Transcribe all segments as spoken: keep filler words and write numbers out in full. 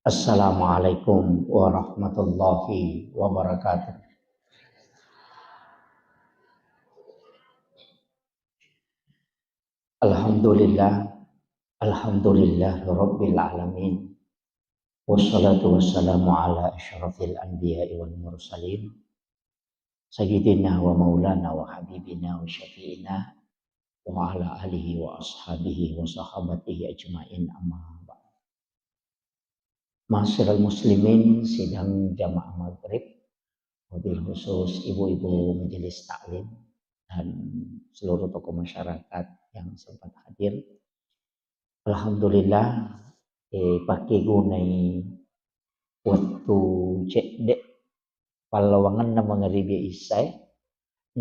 Assalamualaikum warahmatullahi wabarakatuh. Alhamdulillah, alhamdulillah rabbil alamin. Wassalatu wassalamu ala asyrafil anbiya'i wal mursalin, sayyidina wa maulana wa habibina wa syafi'ina wa ala alihi wa ashabihi wa sahabatihi ajmain, amma ba'd. Ma'asyiral muslimin, sidang jamaah maghrib, wabil khusus ibu-ibu majelis taklim dan seluruh tokoh masyarakat yang sempat hadir. Alhamdulillah, eh, pakkegunai wettu cedde pallawangenna mangaribi isyae.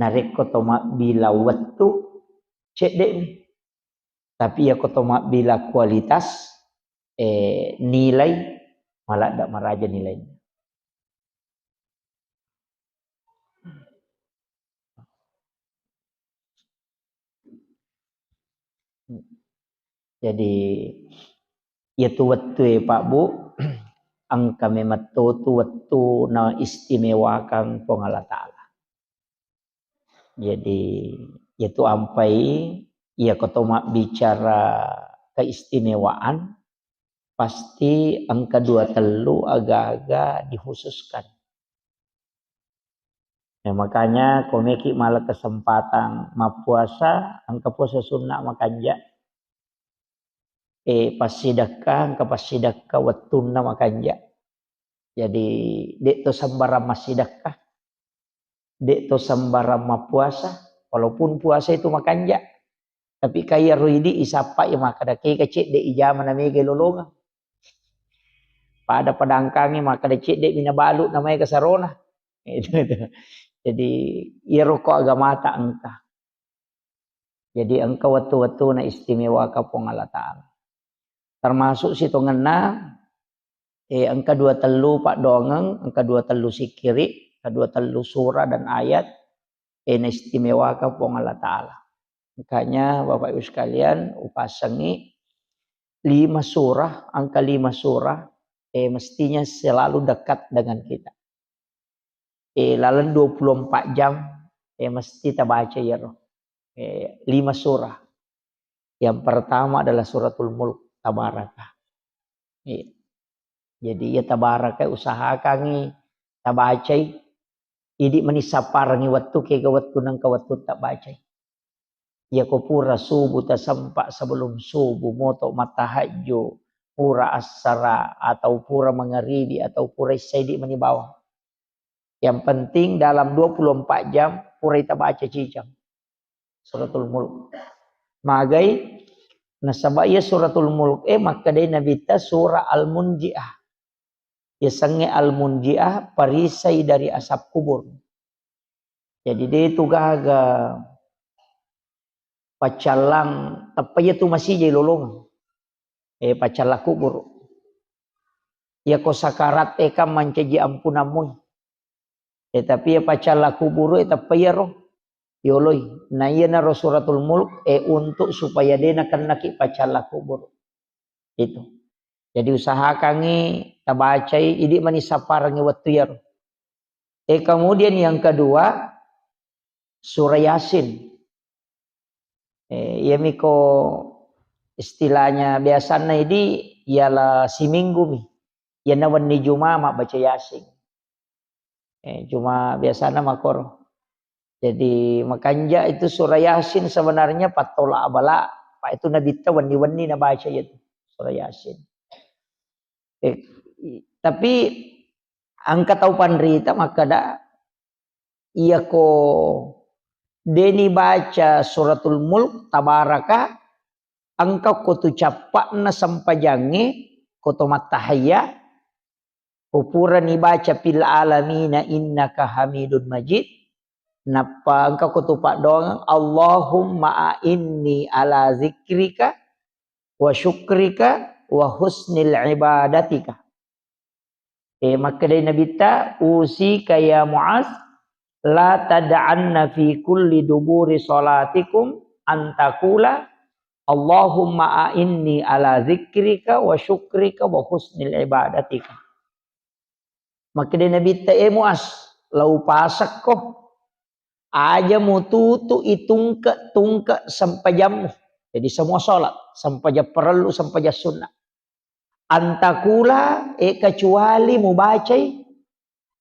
Narekko to mabbila wettu, cedde'mi. Tapi iyako to mabbila kualitas, eh, nilai, maladde maraja nilaina. Jadi, iyatu wettue, Pak, Bu, engka memang totu wettu na istimewakang Puang Allah Ta'ala. Jadi, iyatu ampai, iyako to mabbicara keistimewaan, pasti engka dua tellu aga-aga dikhususkan. Ya, makanya ko meki mala kesempatan mappuasa, engka puasa sunna makanja. Eh, passidekka, engka passidekka wettunna makanja. Jadi, de' to sembarang massidekka. De' to sembarang mappuasa, walaupun puasa itu makanja. Tapi kaya ro idi isappa i makkeda, kega cedde ijama na mega lolongeng. Pada padangkangi makkeda cedde mi nabalu na maega sarona. Itu, itu. Jadi, iyaro ko agamata engka. Jadi, engka wettu-wettu na istimewaka Puang Allah Ta'ala. Termasuk sitongenna, eh, engka dua tellu paddoangeng, engka dua tellu sikkiri, engka dua tellu surah dan ayat, eh, na istimewaka Puang Allah Ta'ala. Makanya, Bapak Ibu sekalian, upasengi lima surah, angka lima surah, eh, mestinya selalu dekat dengan kita. Eh, laleng dua puluh empat jam, eh, mesti tabaca iyaro. Eh, lima surah. Yang pertama adalah Suratul Mulk, Tabaraka. Eh, jadi, iya Tabaraka usahakangi tabacai, idi mani sapparengi wettu, kega wettu nengka wettu tabacai. Iyako pura subuh tasempa, sebelum subuh moto mattahajju, pura assara atau pura mangaribi atau pura isya, idi mani bawang. Yang penting dalam dua puluh empat jam purai tabaca cicang Suratul Mulk. Magai, nasaba iya Suratul Mulk e makkedai Nabitta surah Al-Munjiah. Yasengnge Al-Munjiah, perisai dari asap kubur. Jadi, de tu gaga paccallang, tappa iya tu masijai lolongeng. Eh, paccallang kubur. Iyako sakarat e kan mancaji ampunang mui. Eh, tapi iya paccallang kubur e tappa iyaro yoloi. Na iyanaro Suratul Mulk e untuk supaya de nakennaki paccallang kubur. Itu. Jadi usahakangi tabacai, idi mani sapparengi wettu iyaro. Eh, kemudian yang kedua, surah Yasin. Eh, iyamiko istilahnya biasanna idi, ialah siminggu mi. Iyana wenni Juma mabbaca Yasin. Eh, cuma biasana makoro. Jadi, makanja itu surah Yasin sebenarnya pattola abala, apa itu Nabitta wenni-wenni nabaca itu surah Yasin. Eh, i-, tapi engka tau panrita makkeda, iyako deni baca Suratul Mulk, Tabaraka, engka ko tu cappa'na sempajangnge, ko to mattahayya, ko purani baca fil alamina innaka hamidun majid, nappa engka ko tu paddoangeng, Allahumma a'inni ala zikrika wa syukrika wa husnil ibadatika. Eh, makkedai Nabitta, "Usika ya Muaz, la tad'anna fi kulli duburi salatikum an taqula, Allahumma a'inni ala dzikrika wa syukrika wa husnil ibadatika. Makkeda Nabitta, "E Muaz, lau pasekko, aja mututu itungke-tungke sempajammu." Jadi semua sholat, sempajang parellu, sempajang sunnah. Antakula, e, kecuali mubacai,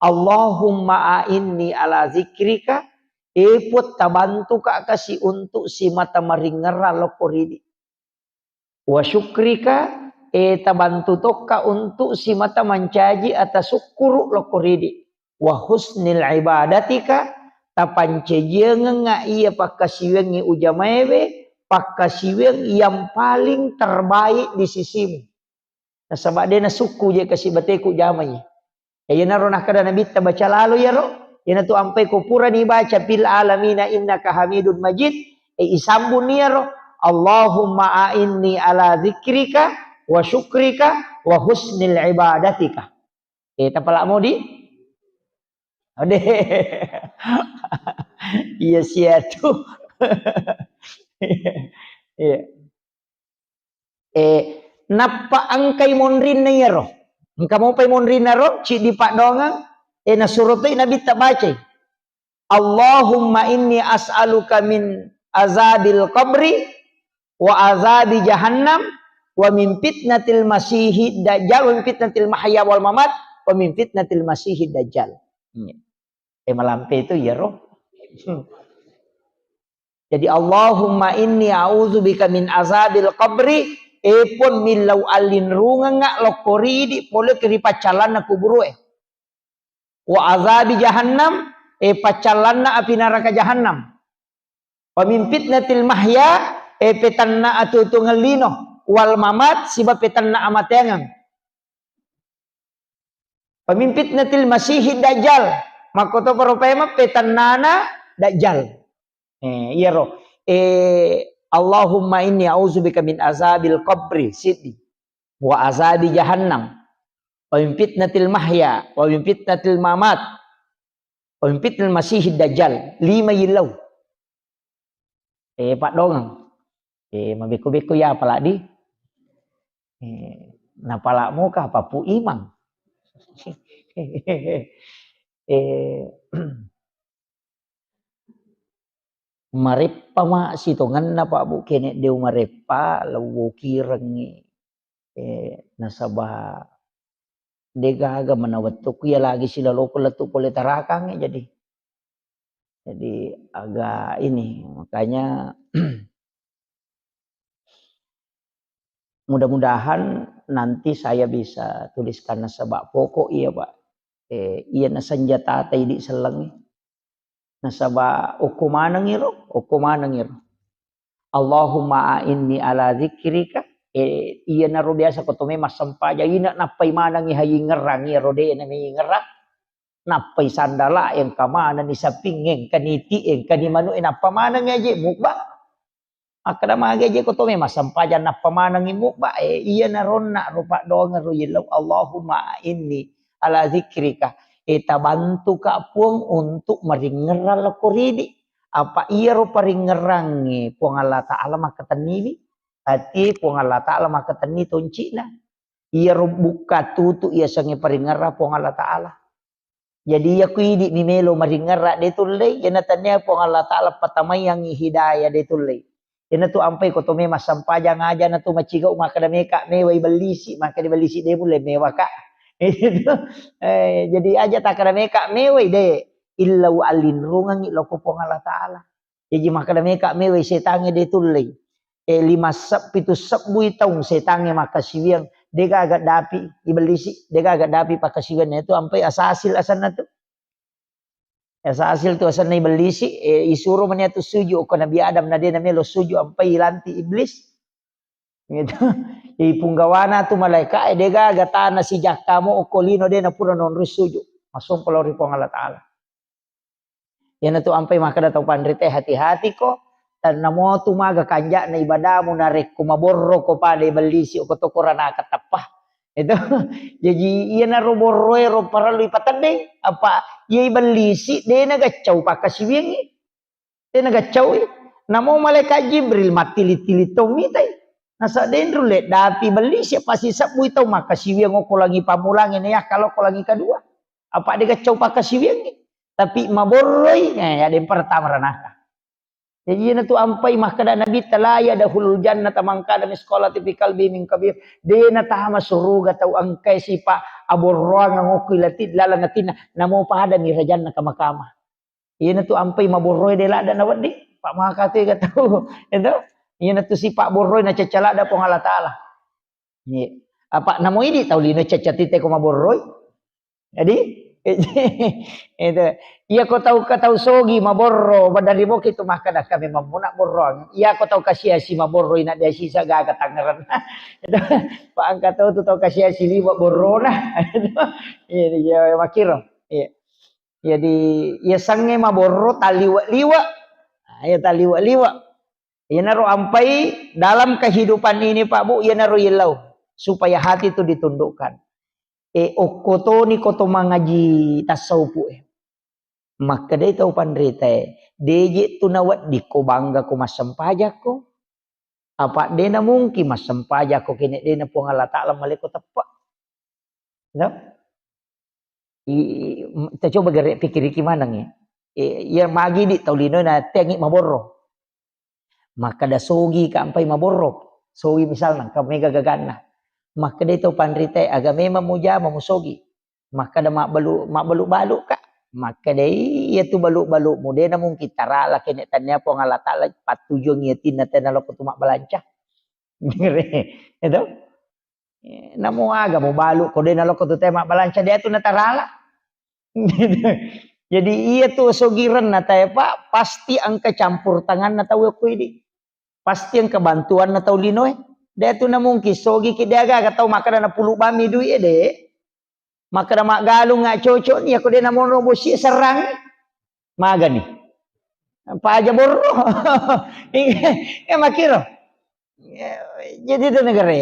"Allahumma a'inni ala zikrika," e Puang, tabantuka kasi untuk simata maringerrang lokko ridi. "Wa syukrika," e tabantu tokka untuk simata mancaji atasukkuru lokko ridi. "Wa husnil ibadatika," tapancajiangengnga iya pakkasiwiangnge ujamaewe, pakkasiwiang yang paling terbaik di sisimu. Nasaba de nasukku je kasi bateku jamai. E, iyanaro nakkeda Nabitta, "Baca lalo iyaro." Iyanatu ampai ko purani baca, "Fil alamina innaka hamidun majid," e, isambunni iyaro, "Allahumma a'inni ala dzikrika wa syukrika wa husnil ibadatika." E, tapala modi? Ode. Iya sia tu. Iya. E, nappa engkai monrinna iyaro. Engka mopai monrinna ro, ciddi paddoangeng, e, nasuro toi Nabitta bacai, "Allahumma inni as'aluka min azabil qabri wa azabi jahannam wa min fitnatil masihid dajjal wa min fitnatil mahya wal mamat wa min fitnatil masihid dajjal." Iya. E, malampe itu iyaro. Jadi, "Allahumma inni a'udzubika min azabil qabri," e Puang, millau allinrungengnga lokko ridi pole ri paccallanna kuburue. "Wa azabi jahannam," e paccallanna api naraka jahannam. "Wa min fitnatil mahya," e petanna atuo-tuongeng lino, "wal mamat," siba petanna amateangeng. "Wa min fitnatil masihid dajjal," makkotoparo paimeng petannana dajjal. E, iyaro. E, "Allahumma inni a'udzubika min azabil qabri," siddi. "Wa azabi jahannam. Wa min fitnatil mahya, wa min fitnatil mamat, wa min fitnatil masihid dajjal." Lima yillau. E, paddoangeng. E, mabekko-bekko ya apaladi. E, napala moka papu imang. E, mareppa ma sitongenna, Pak, Bu, kene deu mareppa, lewwokirengngi. E, nasaba degaga mana wettukku ya lagi silaloko lettu pole tarakangnge, jadi. Jadi agak ini, makanya mudah-mudahan nanti saya bisa tuliskan nasaba pokok iya, Pak. E, iya na senjata ta idi sellengnge. Nasaba okko maneng iro, okko maneng iro. "Allahumma a'inni ala dzikrika." E, iyanaro biasa ko tome massempajang, ina nappai manengngi hayingerrang, iyaro de na mayingerrang. Nappai sandala, engka manenni saping, engka niti, engka ni manu, e, nappa manengngi aje mubba. Makkeda magi aje ko tome massempajang nappa manengngi mubba, e, iyanaro onna ro paddoangeng ro yellau, "Allahumma a'inni ala dzikrika." E, tabantuka Puang untuk maringerrang lokko ridi. Apa iyaro paringerrangnge Puang Allah Ta'ala makkatenniwi. Ati Puang Allah Ta'ala makkatenni tonci'na. Iyaro bukka tutu iyasengnge paringerrang Puang Allah Ta'ala. Jadi iya ku idi mi melo maringerrang de tullei, iyana tania Puang Allah Ta'ala patamaiangngi hidayah de tullei. Iyanatu ampai ko tome massempajang aja natu macigau makkeda meka mewai bellisi, makkeda bellisi de mulle mewaka. E, jadi aja takkeda meka mewai de, illau allinrungengngi lokko Puang Allah Ta'ala. Jaji makkeda meka mewai setangnge de tullei. E, lima seb-, pitu sebbui taung setangnge makkasiwiang, degaga dapi ibellisi, degaga dapi pakkasiwianna itu ampai asasil asenna tu. Asasil tu asenna ibellisi, e, isuro mani atu suju okko Nabi Adam na de namelo suju ampai ilanti iblis. Gitu. Ipunggawana tu malaika, e, degaga tana sijakka mo okko lino de napura nonroi suju. Massompa lao ri Puang Allah Ta'ala. Iyanatu ampai makkeda tau panrita, hati-hati ko, tennamo tu maga kanja'na ibadamu narekko maborro ko pada ibellisi ko to koranaka teppa. Itu. Jaji iyanaro borroe ro parellu ipateddeng, apa iya ibellisi de nagaccau pakkasiwiangngi. De nagaccaui. Namo malaikat Jibril mattili-tili to mitai. Nasaba de' nrulle dapi belli sia pasti sebbui tau makkasiwiang okko langi pammulangnge, na yakka lokko langi kedua. Apa de' gaccau pakkasiwiangngi. Tapi maborroi, eh, ya de' pertama ranaka. Jadi, iyanatu ampai makkeda Nabitta, "La yadkhulul jannata man kana misqala dzarratin fi qalbihi min kibr." De' natama suruga tau engkai sipa aborroang okko ilati laleng atinna, namo padami rajanna kama-kama. Iyanatu ampai maborroe de' ladda nawedding, pa maka tu ega tau, itu. Iyanatu sipa borroe nacacca ladda Puang Allah Taala. Iya. Apa namo idi tau lino cacca tite ko maborroi? Jadi, itu. Iya ko tau, ko tau sogi maborro, badari boki tu makkeda kami mammuna borroang. Iya ko tau kasiasi maborro ina dia sisa gaga tangeran. Itu. Pa engka tau tu tau kasiasi liwa borrona. Itu. Iya, iya, makiro. Iya. Jadi, iya sange maborro taliwa-liwa. Nah, iya taliwa-liwa. Iyanaro ampai dalam kehidupan ini, Pak Bu, iyanaro yellau supaya hati itu ditundukkan. E, okko toni ko to mangaji tasawufu e. Makkedai tau panritae, "De' je tu nawedding ko bangga ko massempajakko. Apa de' na mungkin massempajakko kene de' na Puang Allah Taala maleko teppe'." Gitu? I, m-, kita coba gere' pikiriki maneng ya. E, iya magi di tau lino na tengi maborro. Makkeda sogi ka ampai maborro. Sogi misalna, ka mega gaganna. Makkeda tau panritae, "Aga memang mujama musogi?" Makkeda mabbalu-, mabbalu-balu ka. Makkeda iya tu balu-balumu, de' na mungkin tarala kene tania Puang Allah Taala pattujuang iya tinna tena lokko tu mabbalanca. Itu. Eh, namo aga mubalu ko de' na lokko tu te mabbalanca de' tu natarala. Jadi iya tu sogirenna tae, Pak, pasti engka campur tanganna tau okko idi. Pasti engka bantuanna tau linoe. De' tu na mungkin sogi ki de' aga-aga tau makkeda napulu bami duit e de'. Makkeda maggalung nga cocok ni, ako de' namonro bosi serrang. Magani. Paja borro. Iya, iya, makiro. Iya, jadi itu negara.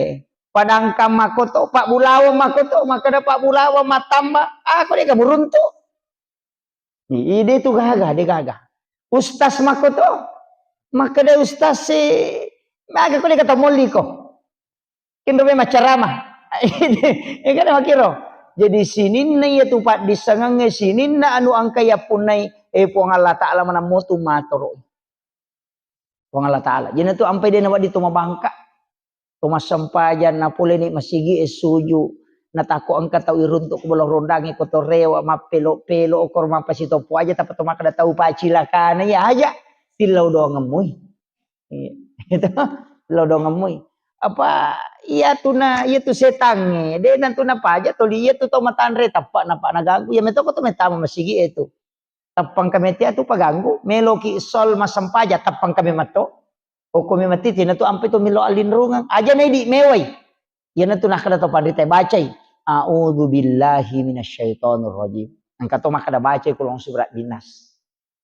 Padangkang makoto, Pak Bulawang makoto, makkeda Pak Bulawang mattamba, ah, ko de' ka buruntu. Ide tu gaga, de' gaga. Ustaz makoto, makkeda ustaz si, maga ko de' ka tamolliko. Kenro memang ceramah. Iya kan makiro. Jadi sininna iya tu paddissengengnge, sininna anu engka yappunnai, eh, Puang Allah Taala manammo tu matoro. Puang Allah Taala. Jadi tu ampai de' nawedding tu mabangka. Tu massempajang napoleni masigi e suju. Natakko engka tau iruntuk ko bolo rondangi ko to rewa mappelo-pelo okor mappasitoppo aja tappa to makkeda tau pacilakana iya aja. Tillau doangemmui. Iya. Itu lo dongemmui. Apa iya tuna, iya tu setangnge, de' na tu napaja toli iya tu tau matanre tappa napa naganggu. Iya metoko tu metama masigi e tu. Tappang kami tia tu paganggu, meloki sol masempaja tappang kami matto. Okko mi mati tina tu ampe tu melo alinrungeng. Aja na idi mewai. Iya na tu nakkeda tau panrita bacai. A'udzu billahi minasyaitonir rajim. Engka to makkeda bacai kulong subra binas.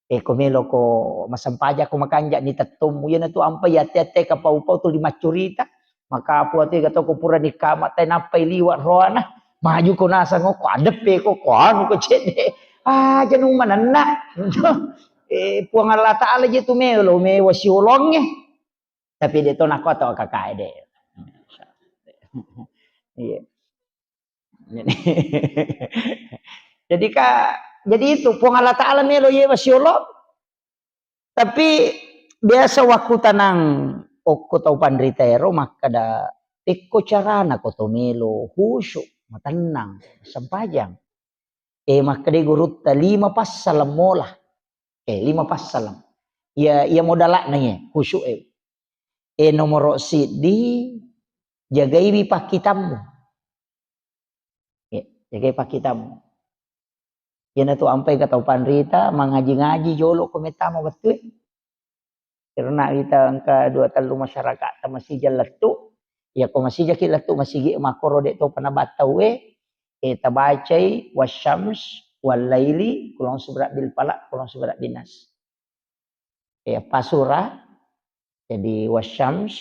E, ko meloko masempajang ko makanja ni tettommu, iyanatu ampai ate-ate kapau-pau tuli maccurita. Makapu ate gato ko purani kama te nappai liwa roana. Maju ko nasang ko adeppe ko, ko anu ko cedde. Ah, janu manenna. Eh, Puang Allah Taala je tu melo, mewa siolongnge. Tapi de to nako atau kakae de. Iya. Jadi ka, jadi itu Puang Allah Taala melo yewa siolo. Tapi biasa waktu tanang okko tau panrita ero makkeda, "Pekko carana ko to melo khusyuk, matennang, sempajang?" Eh, makkeda gurutta, "Lima passaleng mola." Eh, lima passaleng. Iya, iya modalakna iya, khusyuk e. Eh, nomoro siddi, jagaiwi pakkitammu. Ya, jagai pakkitammu. Iyanatu ampai ka tau panrita, mangaji-ngaji jolo ko metama wettue. Karena kita engka dua tellu masyarakat ta masija lettu. Ya ko masija ki lettu masigi makkoro de to panabattau e, eh, tabacai wasyams wallaili kulong subra bil falak, kulong subra binas. Eh, apa surah? Jadi wasyams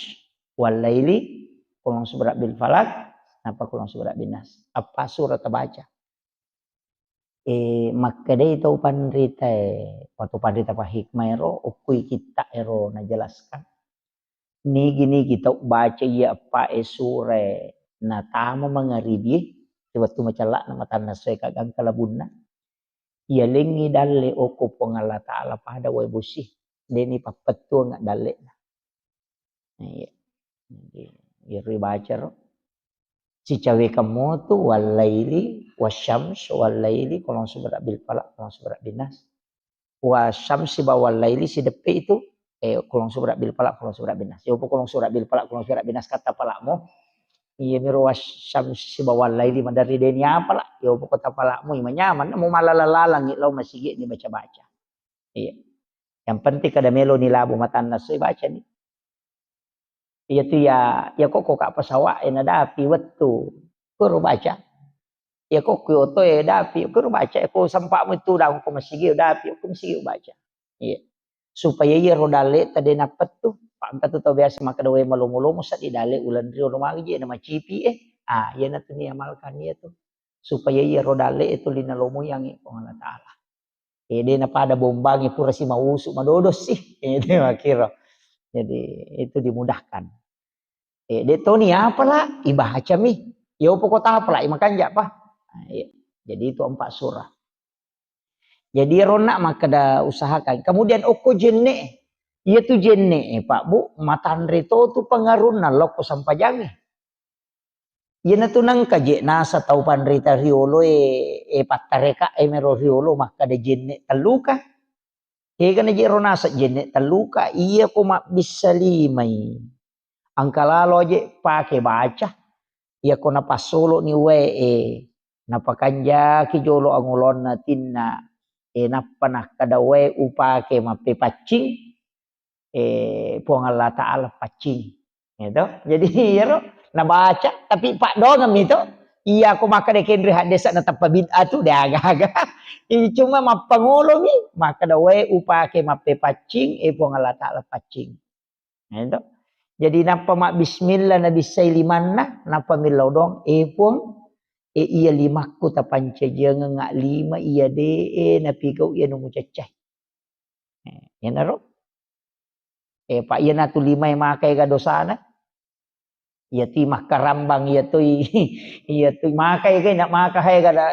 wallaili kulong subra bil falak, napa kulong subra binas. Apa surah tabaca? Eh, makkedai tau panrita e, waktu panrita pa hikmah ero, ukkui kitta ero najelaskan. Nigi-nigi tau baca iya eppa e sure natama mangaribi, wettu macella'na matanna soe kagangka labunna. Iya lengngi dalle okko Puang Allah Ta'ala pada wae bosi. Deni pappettuang dalle'na. Iya. Jadi, iyaro baca ro. Sicawekang motu wallaili wasyams wallaili, qul a'udzu birabbil falaq, qul a'udzu birabbin nas. Wasyamsi ba wallaili sideppe itu, eh, qul a'udzu birabbil falaq, qul a'udzu birabbin nas. Yopo qul a'udzu birabbil falaq, qul a'udzu birabbin nas kata palakmu. Iya miro wasyamsi ba wallaili maderri deni apa la. Yopo kota palakmu, ima nyaman, mau malala-lalangi lao masigi ni baca-baca. Iya. Yang penting kada melo ni labu matanna soe baca ni. Iya tu ya, ya kok kok pesawat e nadapi wettu. Kuro baca. Ya kok ku oto e dapi, kuro baca. Ko sampakmu itu daun ko masigi dapi, ko masigi baca. Iya. Supaya iya ro dalle tadi napettu. Pak engka tu tau biasa maka doe malomo-lomo sa di dalle ulan rio lo magi je na macipi eh. Ah, iya na tu ni amalkan iya tu. Supaya iya ro dalle itu lina lomo yang Puang Allah Ta'ala. Eh, de napada bombangi pura si mausu madodo sih. Eh, de makiro. Jadi itu dimudahkan. Eh, de toni apa la? Ibacami. Yo pokok apa la? Imakanja apa? Nah, iya. Jadi itu empat surah. Jadi ronna makkeda usahakan. Kemudian okko jenne. Iya tu jenne, Pak Bu, matanre to tu pengarunna lokko sampajange. Iyanatu nengka je nasa tau panrita riolo e, e pattareka e mero riolo makkeda jenne telluka. Kegana je ro nasa jenne telluka, iya ko mabbissa limai. Engka lalo aje pake baca. Iya ko napassolo ni wae e, napakanjaki jolo angolonna tinna e, nappa nakkeda wae upake mappepaccing. Eh, Puang Allah Ta'ala paccing. Gitu. Jadi, iyaro nabaca, tapi paddoangeng mi to. Iya, ko makkeda kenri haddesa na tappa bid'ah tu, de aga-aga. Ini cuma mappangolo mi, makkeda wae upake mappepaccing, eh, Puang Allah Ta'ala paccing. Gitu. Jadi, nappa mabbismillah, nabissai limanna, nappa millau doang, eh, Puang, eh, iya limakku tapancajiangeng lima, iya de, eh, napigau iya nu mucaccai. Eh, iyanaro. Eh, pa iyanatu limae makaega dosana. Iyatu makkarambang, iyatu, iyatu makaega, na maka haega da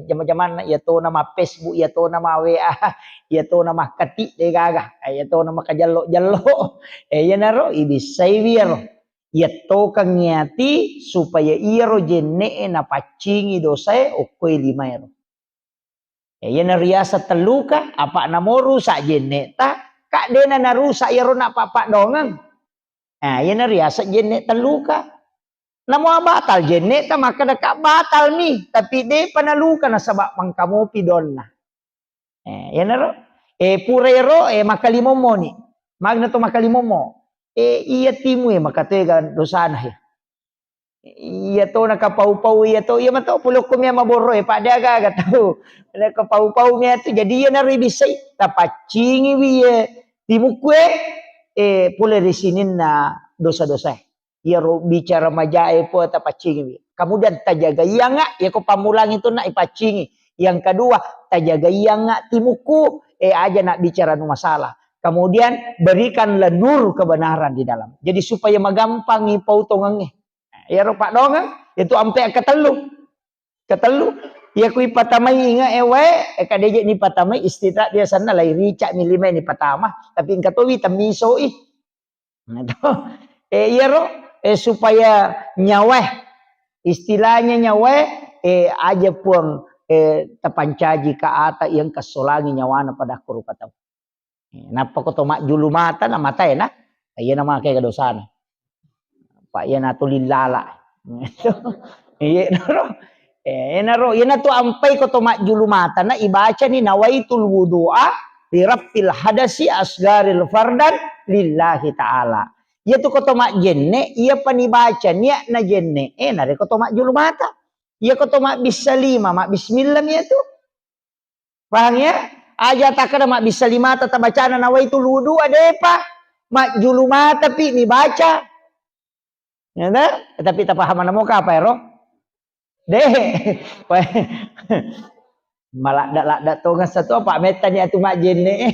jama-jamanna, iyatona ma Facebook, iyatona ma W A, iyatona makkati de gaga, eh, iyatona makajello-jello. Eh, iyanaro ibissai wiyaro. Iyattokang iyati supaya iyaro jenne'e napaccingi dosae okkoe limaero. Ya, iyana riaseng telluka, apa namo rusak jenne'ta, ka dena narusak iyaro nappa paddoangeng. Nah, iyana riaseng jenne telluka. Namo batal jenne'ta, makkeda ka batal mi, tapi depa naluka nasaba mangkamopi donna. Eh, iyanaro, eh, pura ero, eh, makkalimommo ni. Magna to makkalimommo. Eh, iya timu, eh, makatoega dosana, eh. Iya to nakapau-pau iya to, iya mato pole okko mia maborro e, pada aga-aga tau. Nakapau-pau mia tu, jadi iya naro ibissai, tapaccingiwi iya timukku e, eh, pole ri sininna dosa-dosa e. Iyaro bicara maja e po tapaccingiwi. Kemudian tajagaianga, iya ko pammulang itu na ipaccingi. Yang kedua, tajagaianga timukku, eh, aja na bicara nu masalah. Kemudian berikanlah nur kebenaran di dalam. Jadi supaya magampangi pautongengnge. Iyaro paddoangeng, itu ampe ketellu. Ketellu. Iya kui patamai inge e wae, eh, kadeje ni patamai istidrak biasanna lai rica mi lima ni patama, tapi engka towi temmisoi. Nah, to. Eh, iyaro, eh, supaya nyawae, istilahnya nyawae, eh, aja Puang, eh, tapancaji ka ata yang kesolangi nyawana pada kuru katau. Nappa ko to majjulu mata na matae na, iya na makega dosana. Pa iya na tuli lala. Iya naro. Eh, naro, iya na tu ampai ko to majjulu mata na ibacani nawaitul wudu'a li rafil hadasi asgaril fardan lillahi ta'ala. Iya tu ko to majjenne, iya pani baca niat na jenne, eh, nare ko to majjulu mata. Iya ko to mabbissa lima, mabbismillah mi iya tu. Paham ya? Aja takkeda mabbissa limata tabacana nawaitul wudu, adepa. Majjulu mata pi ni baca. Ya ta? Tapi tapahamana moka apa ero? De. Maladda-ladda tongeng satu apa mettani atu majjenne.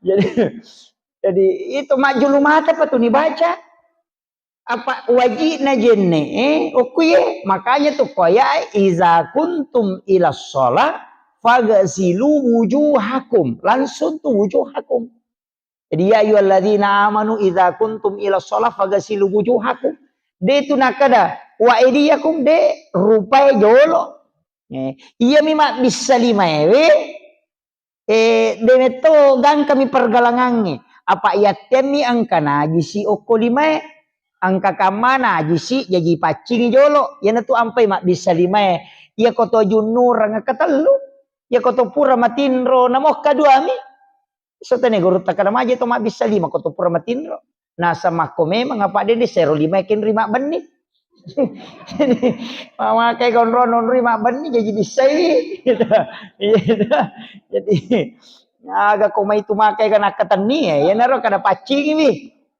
Jadi Jadi itu majjulu mata pa tu nibaca. Apa wajibna jenne, eh, okkuye. Makanya tu koya, "Iza kuntum ila sholat, fagasilu wujuhakum." Langsung tu wujuhakum. Jadi, "Ya ayyuhalladzina amanu idza kuntum ila sholat fagasilu wujuhakum." De tu nakada, "Wa aidiyakum," de, rupae jolo. Eh, iya mi mabbissa limaewe, eh, de metto gangkami pergalangangnge. Apa yattemmi engka najisi okko limae, engka kamma najisi jaji paccingi jolo. Iyanatu ampai mabbissa limae. Iya koto junnurang ketellu. Iya koto pura matinro namokka duami. Setene guru takkada maje to mabbissa lima ko to pura matinro. Nasa makko memang apa dende sero lima kenri mabbenni. Mamakai konro nonri mabbenni jadi bissai. Gitu. Iya, gitu. Jadi aga ko mai tu makai kan akkatenni ya, ya naro kada paccingi wi.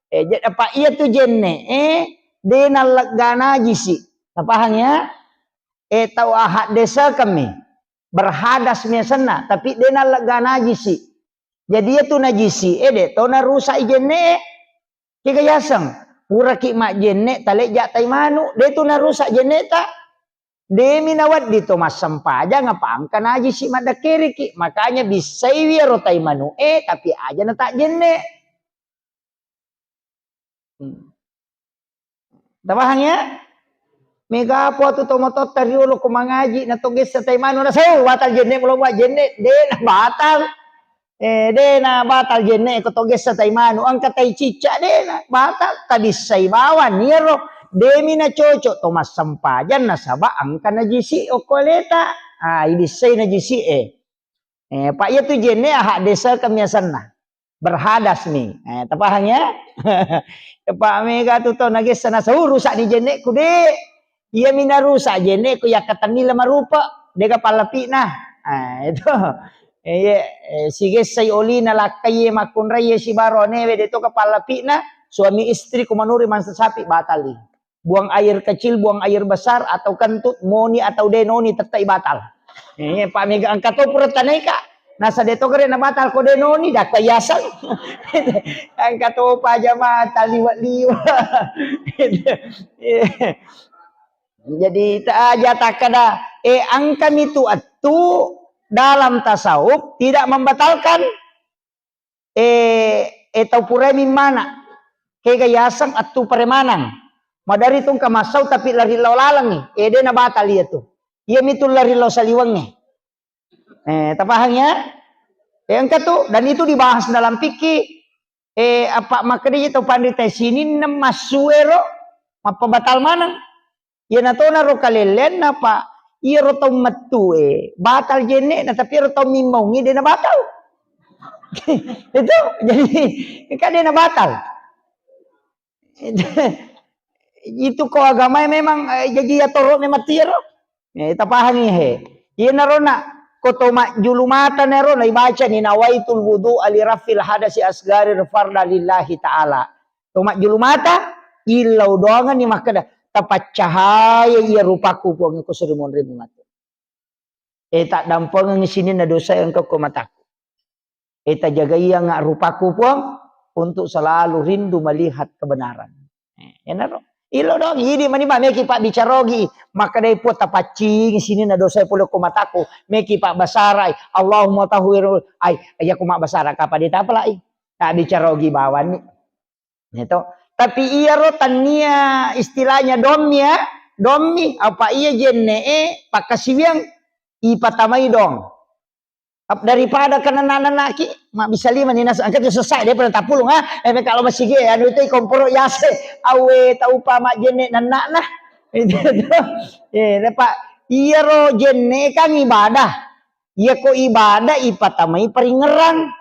Eh, jadi apa iya tu jenne, eh, de nallegga najisi. Napahang ya? Eh, tau ahak desa kami. Berhadas miasenna, tapi de nallegga najisi. Jadi iya tu najisi, eh, de to narusak i jenne. Kega yaseng, puraki majjenne, talejja tai manu, de tu narusak jenne ta. Demi nawedding to massempajang apa engka najisi maddakkeriki. Makanya bissaiwi ero tai manu, eh, tapi aja na tak jenne. Hmm. Tapahang ya? Mega apa tu to mototta riolo ko mangaji na to gessa tai manu na sau batal jenne mulo buat jenne de na batal. Eh, de na batal jenne ko to gessa tai manu engka tai cicca de na batal tabissai bawang niero demi na cocok to massempajang nasaba engka najisi okko aleta. Ah, ibissai najisi eh. Eh, Pak iya tu jenne ahak desa kemiasanna. Berhadas mi. Eh, tapahang ya? Pak mega tu to nagessa nasau rusak ni jenneku de. Iya mi narusak jenneku yakkatenni lama rupa. Dega pallapina. Ah, itu. Eh, iya, eh, sigessai olina lakkai makkunrai sibaro anewe de to kepala pina. Suami istri kumanuri mansa sapi batali. Buang air kecil, buang air besar, atau kentut, moni atau denoni, tettai batal. Eh, Pak mega engka to pura tanaika. Nasa de to kare na batal ko denoni, dakka yaseng. Engka to pa jamaah taliwa-liwa. Jadi ta aja takkada, eh, engka mi tu attu dalam tasawuf tidak membatalkan eh, eh, tau purai mimmana. Kega yaseng attu paremanang. Madari tu engka massau tapi lari lao lalengngi. Eh, de na batal iya tu. Iya mi tu lari lao saliwengnge. Eh, tapahang ya? Eh, engka tu, dan itu dibahas dalam fikih. Eh, apa makkedai tau panrita sininna massuero mappabatal maneng. Iyana tonaro kalelleanna, Pak. Iyaro tau mettue batal jenne'na, tapi iyaro tau mimmaungnge de' nabatal. Itu, jadi, kan de' nabatal. Itu ko agamae memang, eh, jaji atoro memang tiaro. Eh, tapahangi he. Iyanaro na, ko to majjulu mata naro na ibacani nawaitul wudu'a li raf'il hadasi asgari farda lillahi ta'ala. To majjulu mata, illau doangenni makkeda, "Tapaccahaya iya rupaku, Puang, ko surimunrimu matu. Eh, taddampengengngi sininna dosa engka ko mataku. Eh, tajagaianga rupaku, Puang, untuk selalu rindu melihat kebenaran." Eh, enaro. Illau doang, idi mani ba meki pabbicarogi. Makkedai Puang, "Tapaccingi sininna dosa pole ko mataku." Meki pabbasarai, "Allahumma tahhir." Ai, iya ko mabbasara kapa de' tapalai. Tabbicarogi bawanni. Gitu. Tapi iyaro tannia istilahnya dommi ya, dommi, apa iya jenne'e pakkasiwiang ipatamai dong. Ap-, daripada kena nanaki, mabbissa lima ni nas-, angka tu sesai daripada tapulung, ha? Eh, kalau masih ge, anu itu komporo yase, awe tau pa majjenne nanna'na. Itu tuh. Eh, lepa, iyaro jenne kan ibadah. Iya ko ibadah ipatamai paringerang.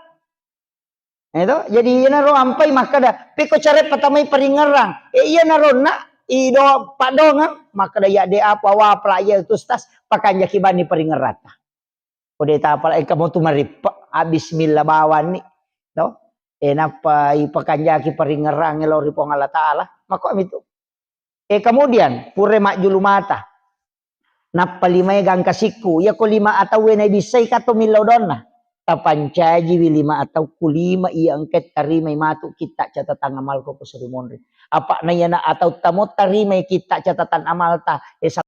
Eh, to? Jadi, iyanaro ampai makkeda, "Pekko care patamai paringerang." Eh, iyanaro na, ido padongang, makkeda, "Ya, de' apa, wa, pala, iya, tu, stas, pakanjaki bani paringerata." Ko de' tapala, engka mo tu marippe, ah, bismillah bawanni, to? Eh, nappa ipakanjaki paringerang lao ri Puang Allah Ta'ala, makko mitu. Eh, kemudian, pura majjulu mata. Nappa limae gangka sikku. Iya ko lima atauwe naibissai ka to millau donna. tapancajiwi lima atau kulima iya engka tarimai matu kitta catatan amal ko ko suri monri. Apa na iyana atau tamo tarimai kitta catatan amalta, eh,